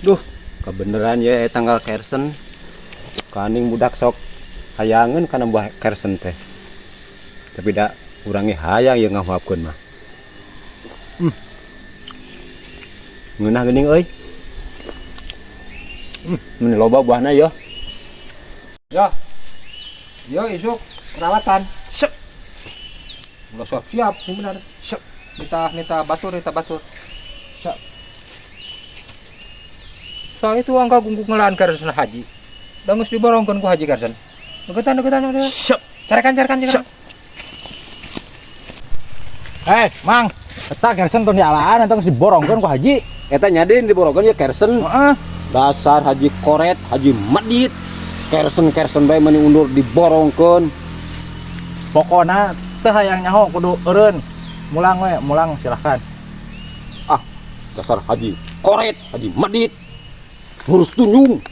Duh, kebeneran ya tanggal kersen. Kaning budak sok hayangeun kana buah kersen teh. Tapi da urang ge hayang ieu ngahuapkeun mah. Ngeunah geuning euy. Meni loba buahna ya. Ya. Yo isuk perawatan. Sep. Udah siap-siap, ini benar. Sep. Nita nita batur, nita batur. Siap. Sa itu angka gunggung ngelaan kersen haji. Da geus diborongkeun ku haji kersen. Deketan, deketan, deketan. Sep. Carekan, carekan, carekan. Eh, Mang, eta kersen tong dialaan eta geus diborongkeun ku haji. Eta nyadin diborongkeun ya kersen. Heeh. Dasar haji koret, haji medit. Kersen-kersen bae meni undur diborongkeun. Pokona teu hayang nyaho kudu eureun. Mulang we, mulang silahkan. Ah, dasar haji koret, haji medit. Ngurus tunjung.